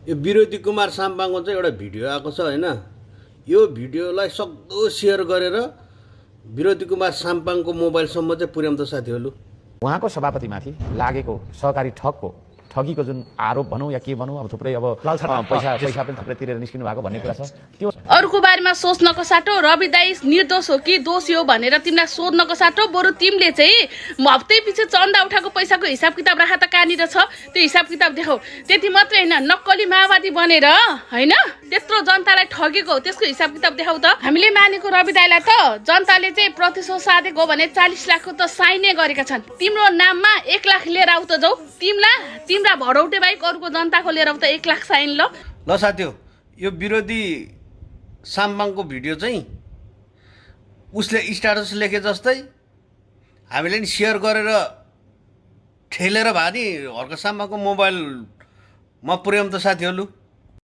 यो विरोधी कुमार साम्पाङको चाहिँ एउटा भिडियो आएको छ होइन। यो भिडियोलाई सक्दो सेयर गरेर विरोधी कुमार साम्पाङको मोबाइलसम्म चाहिँ पुर्याउँछ साथीहरू। उहाँको सभापतिमाथि लागेको सहकारी ठगीको जुन आरोप भनौँ या के भनौँ, अब थुप्रै अब पैसा पनि थुप्रै तिरेर निस्किनु भएको भन्ने कुरा छ। त्यो अरूको बारेमा सोच्नको साटो रवि दाई निर्दोष हो कि दोषी हो भनेर तिमीलाई सोध्नको साटो बरु तिमीले चाहिँ हप्तै पछि चन्दा उठाएको पैसाको हिसाब किताब राख त कहाँनिर छ त्यो हिसाब किताब देखाऊ। त्यति मात्रै होइन, नक्कली माओवादी बनेर होइन त्यत्रो जनतालाई ठगेको हो, त्यसको हिसाब किताब देखाऊ त। हामीले मानेको रवि दाईलाई त जनताले चाहिँ प्रतिशोध साधेको हो भने 40 लाखको त साइनै गरेका छन्। तिम्रो नाममा 1 लाख लिएर आऊ त जाऊ। तिम्रा भरौटे बाहेक अरूको जनताको लिएर आऊ त 1 लाख साइन ल साथी हो। यो विरोधी साम्पाङको भिडियो चाहिँ उसले स्ट्याटस लेखे जस्तै हामीले नि सेयर गरेर ठेलेर भए नि हर्क साम्पाङको मोबाइलमा पुर्याउँ त साथीहरू।